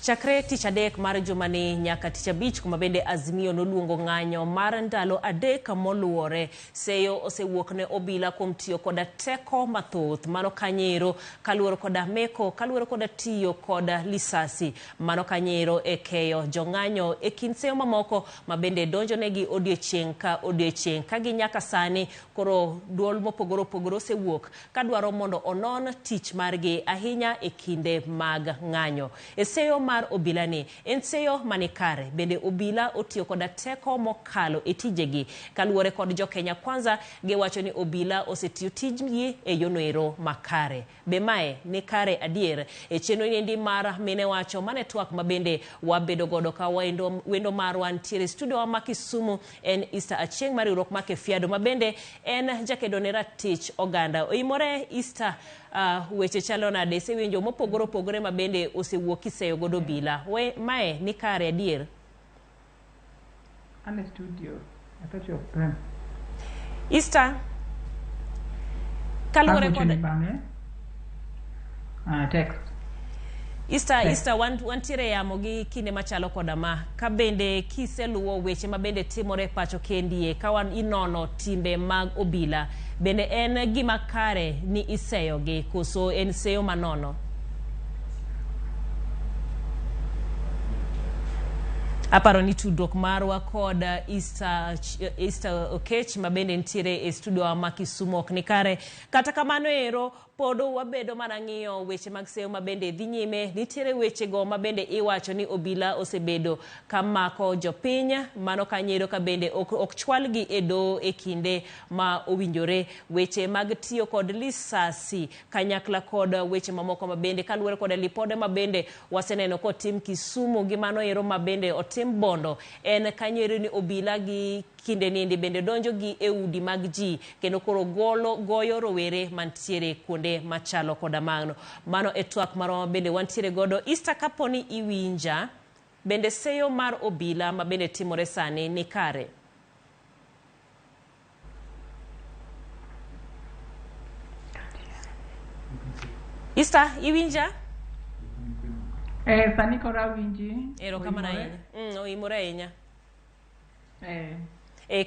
Chakre tich adek mar jumani nyaka tich abich kuma bende Azimio noluongo ng'anyo mar ndalo 3 moluwore. Seyo osewuok ne obila kuom tiyo koda teko mathoth mano kanyero kaluwore koda meko kaluwore koda tiyo koda lisasi mano kanyero e keyo jong'anyo e kind seyo mamoko ma bende donjonegi odiechieng' ka odiechieng' ka gi nyaka sani koro duol mopogore opogore osewuok kadwaro mondo onon tich margi ahinya e kinde mag ng'anyo. E seyo mar obila ni en seyo mani kare bende obila otiyo koda teko mokalo e tijegi. Kaluwore kod jo Kenya Kwanza giwacho ni obila osetiyo tijgi e yonoero makare. Be mae ni kare adier? E chenro niendi mar mine wacho mane twak ma bende wabedo godo ka wendo, wendo marwa ntiere studio wa ma Kisumu en Easter Achieng' mar riwruok ma Kefiado ma bende en jakedo ne ratich oganda. Oimore Easter, weche chalo nade? Isewinjo mopogore opogore ma bende osewuok kiseyo godo obila. We, mae ni kare adier? An e studio. I thought you were them. Easter, kaluwore kod Agochoni bang'e. Text. Easter, Text. Easter wantiere yamo gi kinde machalo koda ma ka bende kiseluwo weche ma bende timore pacho kendie ka wan inono timbe mag obila bende en gima kare ni iseyogi koso en seyo manono? Aparo ni tudruok marwa kod Easter Okech ma bende nitiere e studio ma Kisumu ok ni kare. Kata kamano ero pod wabedo mana ng'iyo weche mag seyo ma bende dhi nyime. Nitiere wechego ma bende iwacho ni obila osebedo ka mako jopiny mano kanyo ka bende ok chwalgi e doho e kinde ma owinjore. Weche mag tiyo kod lisasi kanyakla kod weche mamoko ma bende kaluwore kod lipode ma bende waseneno kotim Kisumu gi mano ero ma bende otim Bondo en kanyo ero ni obila gi kinde niendi bende donjo gi e udi mag ji kendo koro goyo rowere mantiere kuonde machalo koda mano. Mano e twak marwa ma bende wantiere godo. Easter, kaponi iwinja, bende seyo mar obila ma bende timore sani ni kare? Easter, iwinja? Sani koro awinji. Erokamano ahinya. Oimore ahinya.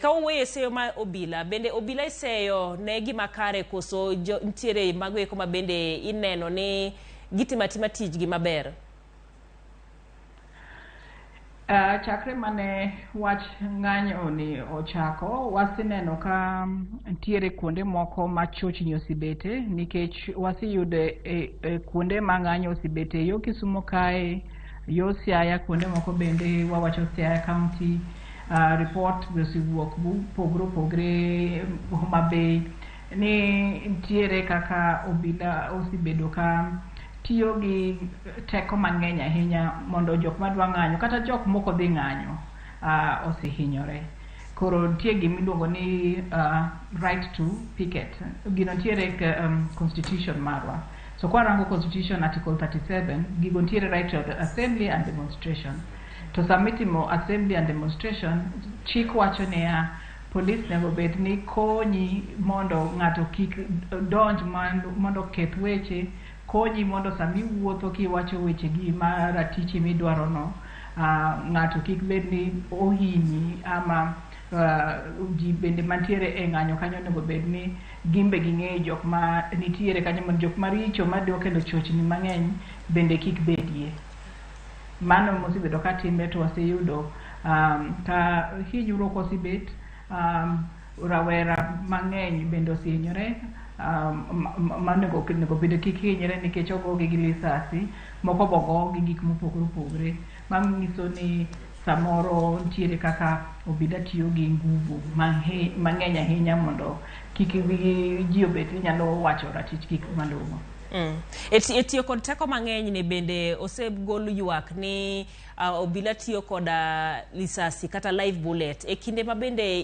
Ka wawuoyo e seyo mar obila, bende obila iseyo ne gima kare koso nitiere mago eko ma bende ineno ni gitimo atima tijgi maber? Chakre mane wach ng'anyo ni ochako, waseneno ka nitiere kuonde moko ma chochni osebete nikech waseyudo e kuonde ma ng'anyo osebete yo Kisumu kae, yo Siaya, kuonde moko bende wawacho Siaya County, report be osewuok mopogore opogore Homa Bay ni nitiere kaka obila osebedo ka tiyo gi teko mang'eny ahinya mondo jok madwa ng'anyo kata jok mok odhi ng'anyo osehinyore. Koro nitie gima iluongo ni right to picket. Gino nitiere e constitution marwa. So kwarango constitution article 37, gigo nitiere right to assembly and demonstration. To sama itimo assembly and demonstration, chik wacho niya, police onego bed ni konyi mondo ng'ato kik donj mondo oketh weche, konyi mondo sama iwuotho kiwacho wechegi ma ratichi midwaro no, ng'ato kik bed ni ohinyi ama ji bende mantiere e ng'anyo kanyo onego bed ni gin be ging'eyo jok ma nitiere kanyo mondo jok maricho madwa kelo chochni mang'eny bende kik bedie. Mano mosebedo ka timre to waseyudo ka hinyruok osebet, rawera mang'eny bende osehinyore, manego bed kik hinyre nikech ogogi gi lisasi, moko be ogo gi gik mopogore opogore, manyiso ni samoro nitiere kaka obila tiyo gi nguvu mang'eny ahinya mondo kik ji obed ni nyalo wacho ratichgi malong'o. E tiyo kod teko mang'eny ni bende osegol ywak ni obila tiyo koda lisasi kata live bullet e kinde ma bende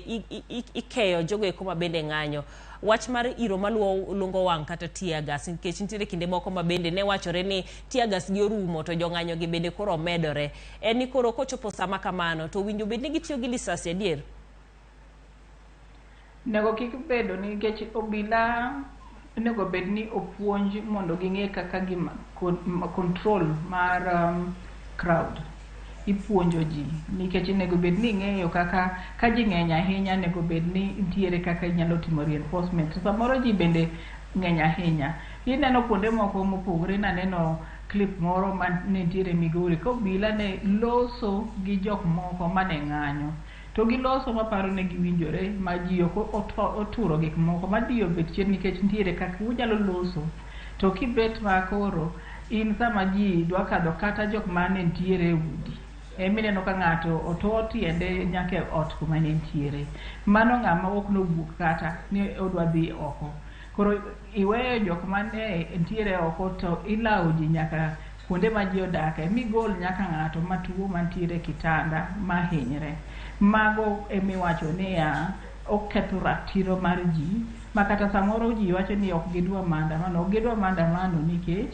ikeyo jogo eko ma bende ng'anyo. Wach mar iro maluwo lungo wang' kata tear gas, nikech nitiere kinde moko ma bende ne wachore ni tear gas gi orumo to jong'anyo gi bende koro omedore. En ni koro kochopo sama kamano to owinjo bed ni gitiyo gi lisasi adier? Onego kik bedo nikech obila onego bed ni opuonj mondo ging'e kaka gima control mar crowd. Ipuonjo ji nikech onego bed ni ing'eyo kaka ka ji ng'eny ahinya onego bed ni nitiere kaka inyalo timo reinforcement. To samoro ji bende ng'eny ahinya. Ineno kuonde moko mopogore naneno clip moro ma ne nitiere Migori ka obila ne loso gi jok moko mane ng'anyo. To giloso maparo ne giwinjore ma ji ok oturo gik moko ma ji obet chien nikech nitiere kaka unyalo loso. To kibet ma koro in sama ji dwa kadho kata jok mane nitiere e udi emineno ka ng'ato oto tiende nyaka e ot kuma ne nitiere. Mano ng'ama ok nowuok kata ni odwa dhi oko. Koro iweyo jok mane nitiere oko to ilawo ji nyaka kuonde ma ji odake migol nyaka ng'ato matuo mantiere e kitanda ma hinyre. Mago emiwacho niya oketho ratiro mar ji ma kata samoro ji wacho ni ok gidwa maandamano. Ok gidwa maandamano nikech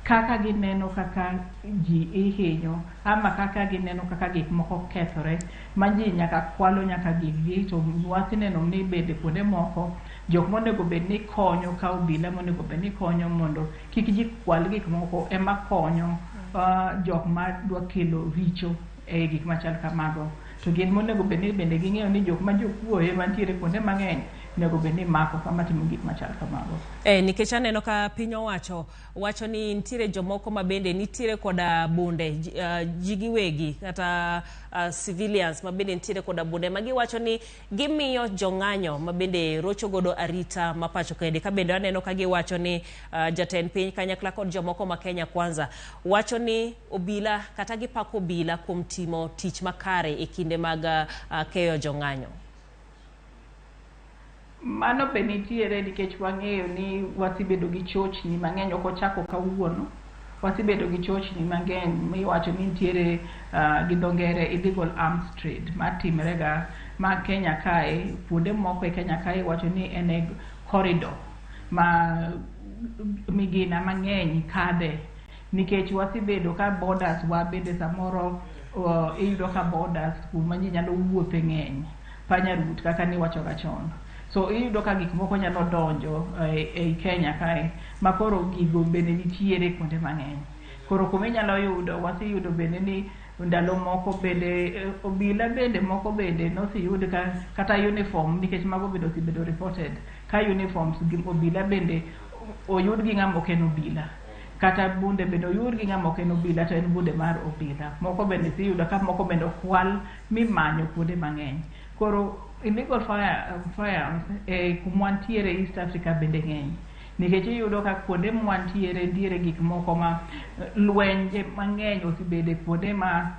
kaka gineno kaka ji ihinyo ama kaka gineno kaka gik moko kethore ma ji nyaka kwalo nyaka giggi to waseneno ni bende kuonde moko jok monego bed ni konyo ka obila monego bed ni konyo mondo kik ji kwal gik moko ema konyo jok ma dwa kelo richo e gik machal kamago. To gin monego bed ni bende ging'eyo ni jok ma jokuoye mantiere kuonde mang'eny onego bed ni mako kama timo gik machal kamago. Nikech aneno ka piny owacho wacho ni nitiere jomoko ma bende nitiere koda bunde ji giwegi kata civilians ma bende nitiere koda bunde ma giwacho ni gimiyo jong'anyo ma bende rocho godo arita ma pacho kaendi. Ka bende aneno ka giwacho ni jatend piny kanyakla kod jomoko ma Kenya Kwanza wacho ni obila kata gipako obila kuom timo tich makare e kinde mag keyo jong'anyo. Mano be nitiere nikech wang'eyo ni wasebedo gi chochni mang'eny ok ochako kawuono. Wasebedo gi chochni mang'eny miwacho ni nitiere gi dho ngere illegal arms trade matimre ga ma Kenya kae kuonde moko e Kenya kae iwacho ni en e corridor ma migina mang'eny kadhe nikech wasebedo ka borders wa bende samoro iyudo ka borders kuma ji nyalo wuothe ng'eny panya route kaka niwacho ga chon. So iyudo ka gik moko nyalo donjo ei Kenya kae ma koro gigo bende nitiere kuonde mang'eny. Koro kuma inyalo yudo waseyudo bende ni ndalo moko bende obila bende moko bende noseyud ka kata uniform nikech mago bende osebedo reported ka uniforms gi obila bende oyud gi ng'ama ok en obila. Kata bunde bende oyud gi ng'ama ok en obila to en bunde mar obila. Moko bende iseyudo ka moko bende okwal mimanyo kuonde mang'eny. Koro illegal firearms e kumwantiere East Africa bende ng'eny. Nikech iyudo ka kuonde mwantiere nitiere gik moko ma lwenje mang'eny osebede kuonde ma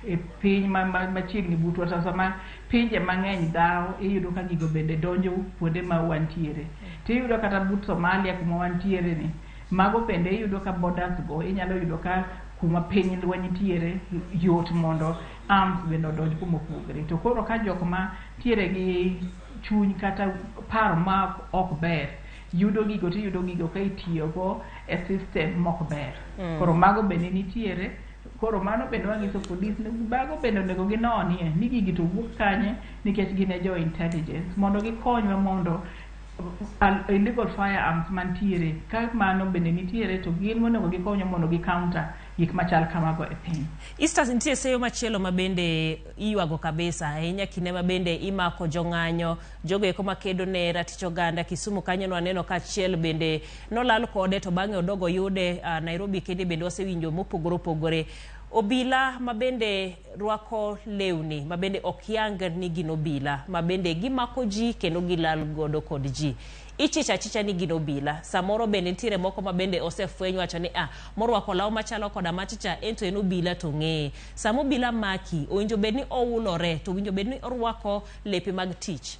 e piny machiegni butwa to sama pinje mang'eny dhawo iyudo ka gigo bende donjo kuonde ma wantiere. Tiyudo kata but Somalia kuma wantiere ni mago bende iyudo ka borders go inyalo yudo ka kuma piny lweny nitiere yot mondo arms bende odonj kuma opogore. To koro ka jok ma ntiere gi chuny kata paro ma ok ber yudo gigo tiyudo gigo ka itiyogo e system mok ber. Koro mago bende nitiere. Koro mano bende wanyiso polis ni mago bende onego ginonie ni gigi to wuok kanye nikech gin e jo intelligence mondo gikonywa mondo illegal firearms mantiere ka mano bende nitiere to gin monego gikonywa mondo gi counter gik machal kamago e piny. Easter nitie seyo machielo ma bende iywago kabisa ahinya kinde ma bende imako jong'anyo jogo eko makedo ne ratich oganda Kisumu kanyo nwaneno ka achiel bende nolal kode to bang'e odogo yude Nairobi kende bende wasewinjo mopogore opogore. Obila ma bende rwako lewni ma bende ok yang ni gin obila ma bende gimako ji kendo gilal godo kod ji. Ichicho achicha ni gin obila. Samoro bende nitiere moko ma bende osefweny wacho ni morwako law machalo koda machacha en to en obila to ng'eye. Sama obila maki, owinjo bed ni oulore to owinjo bed ni orwako lepe mag tich.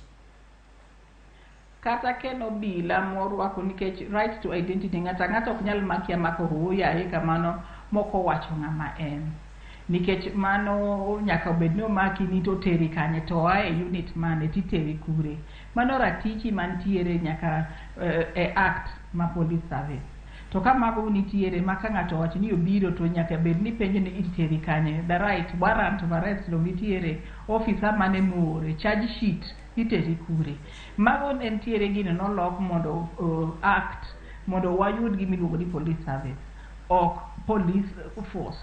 Kata ka en obila morwako nikech right to identity ng'ato ang'ata ok nyal maki amaka ooyaye kamano mokowacho ng'ama en. Nikech mano nyaka bed ni omaki ni to oteri kanye to oa e unit mane titeri kure. Mano ratichi mantiere nyaka e act ma police service. To ka mago nitiere ma ka ng'ato owacho ni obiro to nyaka bed ni penjo ni iteri kanye. The right warrant of arrest no nitiere, officer mane moore, charge sheet iteri kure. Mago nentiere gino nolok mondo act mondo wayud gima iluongo ni police service ok police force.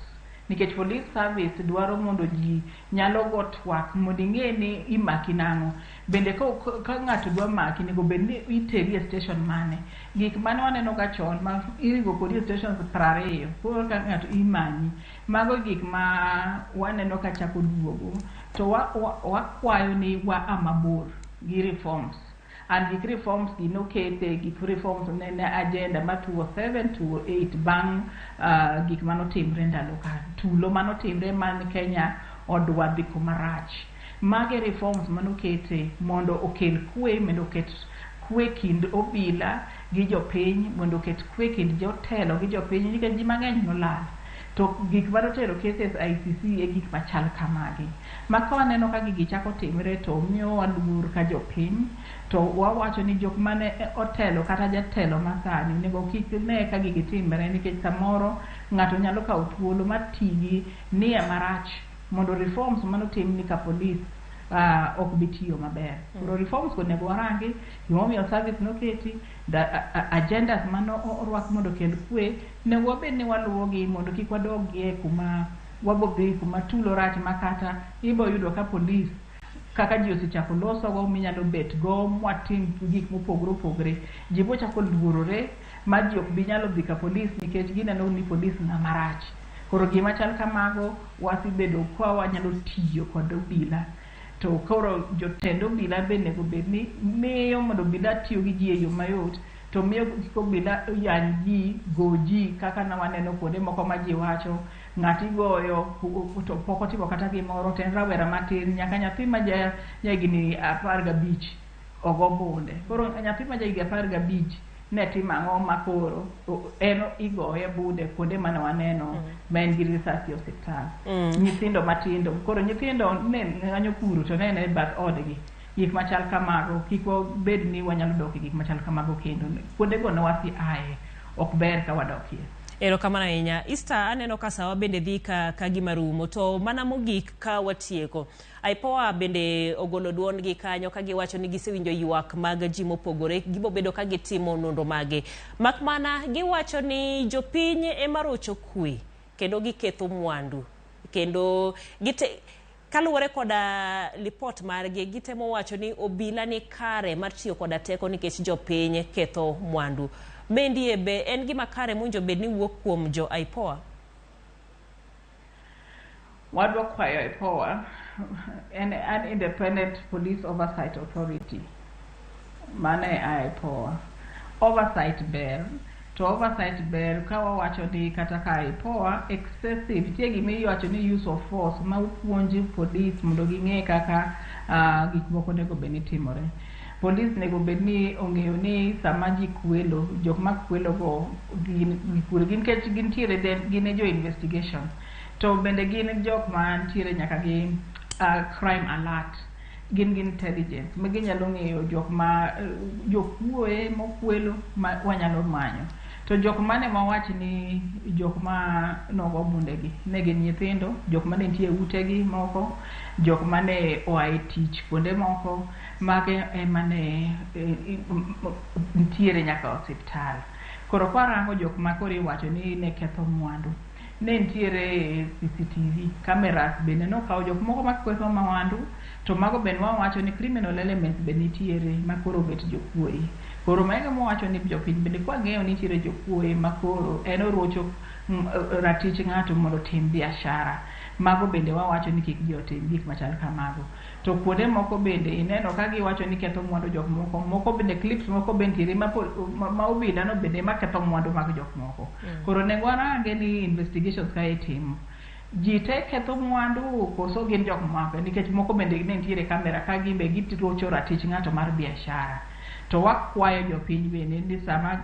Nikech police service dwaro mondo ji nyalo go twak mondo ing'e ni imaki nang'o. Bende ka ng'ato dwa maki onego bed ni iteri e station mane. Gik mane waneno ga chon ma iringo kodi e stations 20 koro ka ng'ato imanyi. Mago gik ma waneno ka chako duogo to wakwayo ni wa a mabor gi reforms. And gik reforms gi nokete gik reforms ne agenda ma 2007 2008 bang' gik manotimre ndalo ka tulo manotimre man Kenya odwa dhi kuma rach. Mage reforms manokete mondo okel kwe, mondo oket kwe kind obila gi jopiny, mondo oket kwe kind jotelo gi jopiny nikech ji mang'eny nolal. To gik manotero cases ICC e gik machal kamagi. Ma ka waneno ka gigi chako timre to miyowa luor ka jopiny, to wawacho ni jok mane otelo kata jatelo masani onego kik ne ka gigi timre nikech samoro ng'ato nyalo kawo thuolo mar tigi nia marach mondo reforms manotim ni ka police ok bi tiyo maber. Koro reforms go onego warangi, gimomiyo service noketi, agendas mano orwak mondo okel kwe, onego wabed ni waluwogi mondo kik wadogie kuma wabodhi kuma tulo rach ma kata ibo yudo ka police kaka ji osechako losogo minyalo bet go mwatim gik mopogore opogore. Ji bochako luorore ma ji ok bi nyalo dhi ka police nikech gineno ni police ng'ama rach. Koro gima chal kamago wasebedo ka wanyalo tiyo kod obila. To koro jotend obila be onego bed ni miyo mondo obila tiyo gi ji e yo mayot, to miyo kik obila yany ji, go ji kaka ne waneno kuonde moko ma ji wacho ng'ati igoyo to pok otimo kata gimoro to en rawera matin nyaka nyathi ma ja higni 15 ogo bunde. Koro nyathi ma ja higni 15 ne timo ang'o ma koro en igoye bunde kuonde mane waneno ma en gi risasi e osiptal. Nyithindo matindo, koro nyithindo ne ng'anyo kuro to ne en e bath odgi. Gik machal kamago kik wabed ni wanyalo dok e gik machal kamago kendo. Kuondego ne wasi aye, ok ber ka wadokie. Erokamano ahinya. Easter, aneno ka sawa bende dhi ka gima rumo. To mana mogik ka watieko. IPOA bende ogolo duondgi kanyo ka giwacho ni gisewinjo ywak mag ji mopogore, gibobedo ka gitimo nonro mage. Mak mana giwacho ni jopiny ema rocho kwe kendo giketho mwandu. Kendo kaluwore koda lipot margi, gitemo wacho ni obila ni kare mar tiyo koda teko nikech jopiny ketho mwandu. Bendie be en gima kare mowinjo bed ni wuok kuom jo IPOA? Wadwa kwayo IPOA en an Independent Police Oversight Authority. Mano e IPOA. Oversight ber, to oversight ber ka wawacho ni kata ka IPOA excessive, nitie gima iwacho ni use of force ma upuonji police mondo ging'e kaka gik moko onego bed ni timore. Police onego bed ni ong'eyo ni sama ji kwelo, jok ma kwelo go gin nikech gintiere gin e jo investigation. To bende gin jok mantiere nyaka gi crime alert. Gin gi intelligence ma ginyalo ng'eyo jok ma jokuoe mokwelo ma wanyalo manyo. To jok mane wawach ni jok ma nogo bundegi ne gin nyithindo, jok mane nitie e utegi moko, jok mane oa e tich kuonde moko, mage ema ne nitiere nyaka osiptal. Koro kwarango jok ma koro iwacho ni ne ketho mwandu, ne nitiere CCTV cameras bende nokawo jok moko ma ketho mwandu, to mago bende wawacho ni criminal elements be nitiere ma koro obet jokuoe. Koro mago mawacho ni jopiny bende kwang'eyo ni nitiere jokuoe ma koro en orocho ratich ng'ato mondo otim biashara. Mago bende wawacho ni kik ji otim gik machal kamago. To kuonde moko bende ineno ka giwacho ni ketho mwandu jok moko, moko bende clips moko bende nitiere ma obila no bende ema ketho mwandu mag jok moko. Koro onego warange ni investigations ka itimo. Ji te ketho mwandu koso gin jok moko nikech moko bende ne nitiere kamera ka gin be girocho ratich ng'ato mar biashara. To wakwayo jopiny bende ni sama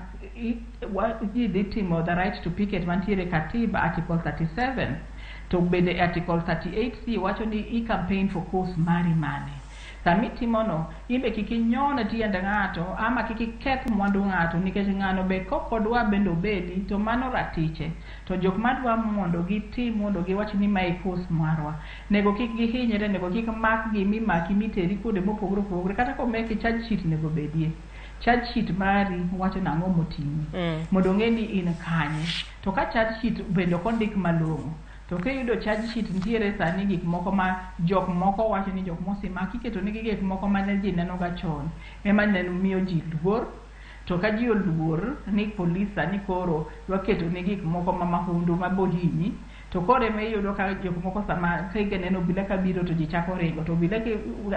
ji dhi timo the right to picket mantiere katiba article 37 to bende article 38C wacho ni i campaign for cause mari mane. Sama itimono, in be kik inyon tiend ng'ato ama kik iketh mwandu ng'ato nikech ng'ano be kokodwa bende obedi to mano ratiche. To jok madwa mondo gitim mondo giwach ni mae cause marwa, nego kik gihinyre, nego kik makgi mimaki miteri kuonde mopogore opogore kata komeki charge sheet nego bedie. Charge sheet mari wacho nang'o moting'i mondo ong'e ni in kanye. To ka charge sheet bende ok ondik malong'o, To kiyudo charge sheet nitiere sani gik moko ma jok moko wacho ni jok mosemaki iketo nigi gik moko mane ji neno ga chon ema ne miyo ji luor. To ka ji oluor ni polis sani koro dwa keto ni gik moko ma mahundu ma bohinyi, to koro ema iyudo ka jok moko sama ka gineno obila kabiro to ji chako ringo, to obila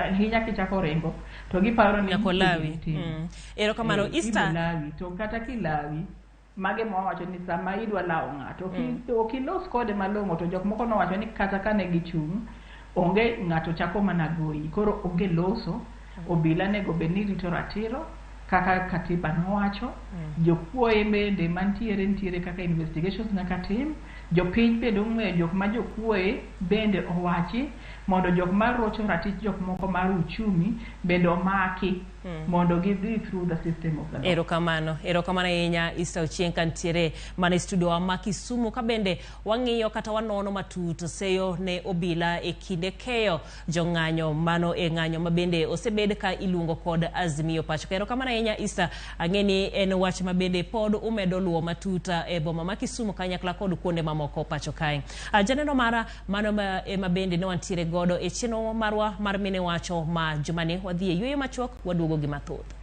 ahinya kichako ringo to giparo ni Nyaka olawi. gitimo. Erokamano. Easter. Ibo lawi, to kata kilawi mage ma wawacho ni sama idwa lawo ng'ato ok ilos kode malong'o, to jok moko nowacho ni kata kane gichung' onge ng'ato chako mana goyi, koro onge loso. Obila nego bed ni rito ratiro kaka katiba nowacho. Jokuoye bende mantiere nitiere kaka investigations nyaka tim. Jopiny bende ong'eyo jok ma jokuoye bende owachi mondo jok ma rocho ratich jok moko mar uchumi bende omaki mondo gidhi through the system of the law. Erokamano, erokamano ahinya, Easter Ochieng, kantiere mana e studio wa ma Kisumu, ka bende wang'iyo kata wanono matut seyo ne obila e kinde keyo jong'anyo, mano e ng'anyo ma bende osebed ka iluongo kod Azimio pacho ka. Erokamano ahinya, Easter. Ang'e ni en wach ma bende pod umedo luwo matut e boma ma Kisumu kanyakla kod kuonde mamoko pacho kae. Janeno mara, mano ema bende ne wantiere godo e chenro marwa mar Mine Wacho ma jumani. Wadhi e yueyo machuok, waduogo gi mathoth.